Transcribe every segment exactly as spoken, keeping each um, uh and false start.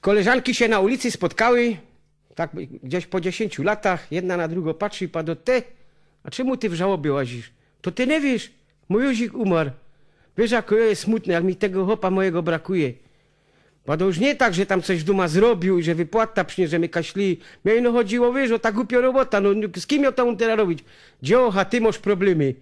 Koleżanki sie na ulicy spotkały, tak gdzieś po dziesiyńciu latach, jedna na drugo patrzi i pado: „Ty, a czymu ty w żałobie łazisz? To ty niy wiysz? Mōj Józik umar. Wiysz, jak jo je smutny, jak mi tego chopa mojigo brakuje”. Pado: „Już niy tak, że tam coś w dōma zrobiōł i że wypłata prziniysz, że my kaszli. Mie ino chodziło, wiysz, ô ta gupio robota, no z kim jo to mōm teroz robić?” „Dziołcha, ty mosz problymy.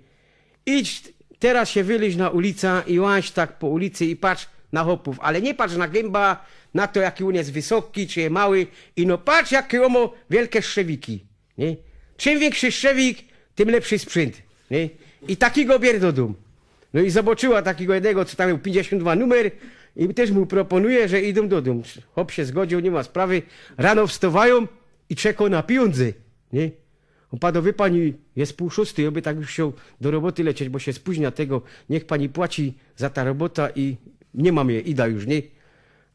Idź teroz sie wylyź na ulica i łaź tak po ulicy i patrz na chopōw, ale niy patrz na gymba, na to, jaki ôn je wysoki, czy je mały, ino patrz, jake ôn mo wielke strzewiki, niy? Czym wiynkszi strzewik, tym lepszy sprzynt, niy? I takigo bier do dōm”. No i zobaczyła takigo jednego, co tam mioł piyńćdziesiōnt dwa numer, i tyż mu proponuje, że idōm do dōm. Chop sie zgodziōł, niy ma sprawy. Rano wstŏwajōm i czeko na pijōndze, niy? Ôn pado: „Wiy pani, je pōł szōstyj, jo by tak już chcioł do roboty lecieć, bo sie spōźnia tego, niych pani płaci za ta robota i niy mōm je, ida już, niy?”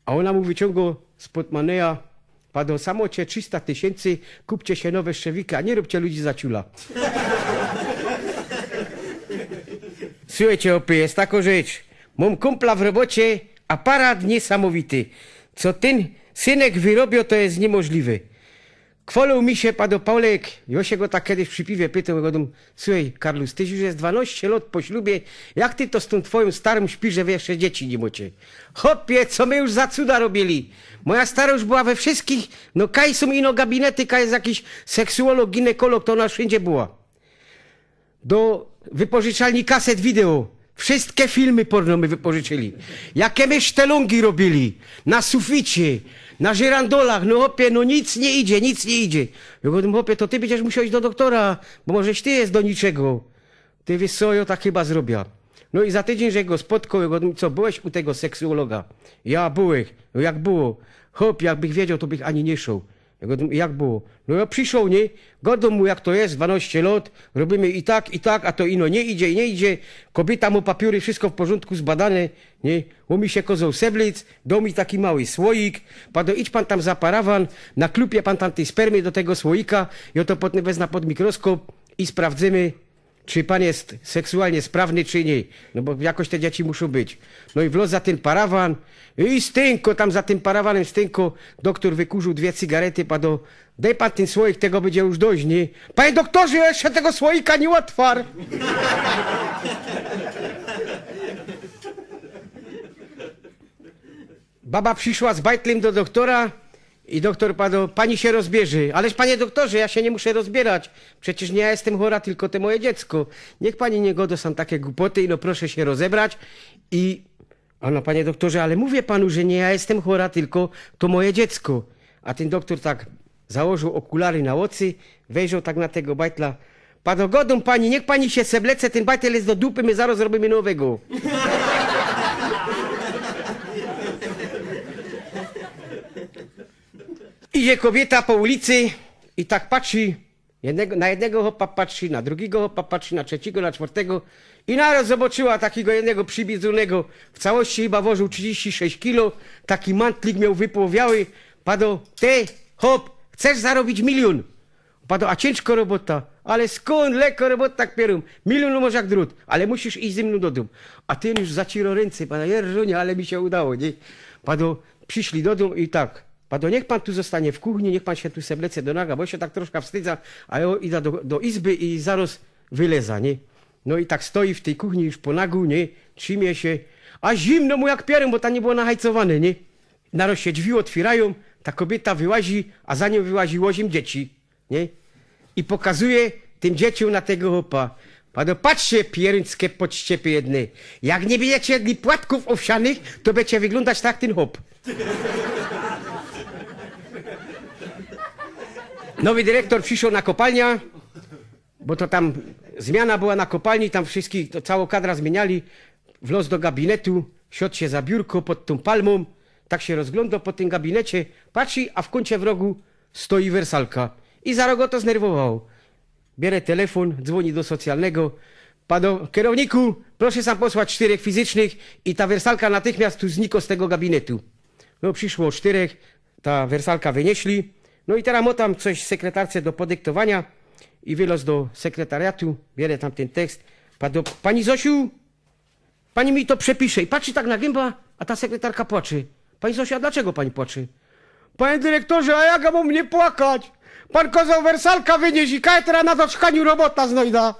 A ôna mu wyciōngło z portmoneja, pado: „Samo cie trzysta tysiyncy, kupcie sie nowe strzewiki, a niy rōbcie ludzi za ciula”. Suchejcie, chopy, je tako rzecz. Mōm kumpla w robocie, aparat niysamowity. Co tyn synek wyrobio, to je niymożliwe. Chwolōł mi sie, pado: „Paulek”, jo sie go tak kejś przi piwie pytoł, jo godōm: „Suchej, Karlus, ty już je dwanŏście lŏt po ślubie, jak ty to z tōm twojōm starōm śpisz, że wy jeszcze dzieci niy mŏcie?” „Chopie, co my już za cuda robiyli? Moja stara już była we wszyskich, no kaj sōm ino gabinety, kaj je jakiś seksuolog, ginekolog, to ôna wszyndzie była. Do wypożyczalni kaset wideo. Wszyske filmy porno my wypożyczyli. Jake my sztelōngi robiyli. Na suficie, na żyrandolach. No chopie, no nic niy idzie, nic niy idzie”. Jo godōm: „Chopie, to ty bydziesz musiał iś do doktora, bo możeś ty je do niczego”. „Ty wiysz co, jo tak chyba zrobia”. No i za tydziyń żech go spotkoł, jo godōm: „Co, byłeś u tego seksuologa?” „Ja, byłech”. „No jak było?” „Chop, jakbych wiedzioł, to bych ani niy szoł”. Jo godōm: „Jak było?” „No jo przyszoł, niy? Godōm mu, jak to je, dwanŏście lŏt, robiymy i tak, i tak, a to ino niy idzie, i niy idzie. Kobiyta mo papiory, wszysko w porzōndku, zbadane, niy?” Ôn mi sie kozoł seblyc, doł mi taki mały słoik, pado: „Idź pan tam za parawan, naklupie pan tam tyj spermy do tego słoika, jo to potym wezna pod mikroskop i sprawdzymy, czy pan je seksualnie sprawny, czy niy. No bo jakoś te dzieci muszōm być”. No i wlŏz za tyn parawan i stynko, tam za tym parawanym stynko. Doktor wykurzōł dwie cygarety, pado: „Dej pan tyn słoik, tego bydzie już dość, niy?” „Panie doktorze, jo jeszcze tego słoika niy ôtwar”. Baba prziszła z bajtlym do doktora i doktor pado: „Pani sie rozbierze”. „Ależ, panie doktorze, jo sie niy muszã rozbierać. Przecież niy jo jestym chora, tylko to moje dziecko”. „Niych pani niy godo sam take gupoty, ino proszã sie rozebrać”. I ôna: „Panie doktorze, ale mówię panu, że niy jo jestym chora, tylko to moje dziecko”. A tyn doktor tak założōł ôkulary na ôczy, wejrzoł tak na tego bajtla. Pado: „Godōm pani, niych pani sie seblece, tyn bajtel je do dupy, my zarŏz robiymy nowego”. Idzie kobiyta po ulicy i tak patrzi, jednego, na jednego chopa patrzi, na drugigo chopa patrzi, na trzecigo, na czwŏrtego i narŏz zobaczyła takigo jednego przibiedzōnego, w całości chyba wożōł trzidziści sześć kilo, taki mantlik mioł wypłowiały. Pado: „Ty, chop, chcesz zarobić miliōn?” Pado: „A ciynżko robota?” „Ale skōnd, lekko robota”, tak pierōm. „Miliōn możesz jak drut, ale musisz iś zy mnōm do dōm”. A tyn już zaciyro rynce, pado: „Jerunie, ale mi sie udało, niy?” Pado: „Prziszli do dōm i tak”. Pado: „Niych pan tu zostanie w kuchni, niych pan sie tu seblece do naga, bo jo sie tak troszka wstydzã, a jo ida do, do izby i zarŏz wylezã, niy?” No i tak stoi w tyj kuchni już po nagu, niy? Trzimie sie, a zimno mu jak pierōm, bo tam niy było nahajcowane, niy? Narŏz sie drzwi ôtwiyrają, ta kobiyta wyłazi, a za niōm wyłazi ôziym dzieci, niy? I pokazuje tym dzieciōm na tego chopa. Pado: „Patrzcie, pierōńske podszczepy jedne. Jak niy bydziecie jedli płatkōw ôwsianych, to bydziecie wyglōndać tak jak tyn chop”. Nowy dyrektor prziszoł na kopalniã, bo to tam zmiana była na kopalni, tam wszyskich, to cało kadra zmiyniali. Wlŏz do gabinetu, siŏdł sie za biurko pod tōm palmōm, tak sie rozglōndoł po tym gabinecie, patrzi, a w kōncie w rogu stoi wersalka. I zarŏz go to znerwowało. Bierze telefōn, dzwōni do socjalnego. „Pado kerowniku, proszã sam posłać sztyrech fizycznych i ta wersalka natychmiast tu zniko z tego gabinetu”. No, prziszło sztyrech, ta wersalka wynieśli. No i terŏz mŏ tam coś sekretarce do podyktowaniŏ i wylŏz do sekretariatu, bierze tam tyn tekst. „Pado, pani Zosiu, pani mi to przepisze”. I patrzi tak na gymba, a ta sekretarka płacze. „Pani Zosiu, a dlaczego pani płacze?” Panie dyrektorze, a jak ja mōm niy płakać? Pan kŏzŏł wersalka wynieś i kaj terŏz na doczkaniu robota znojda.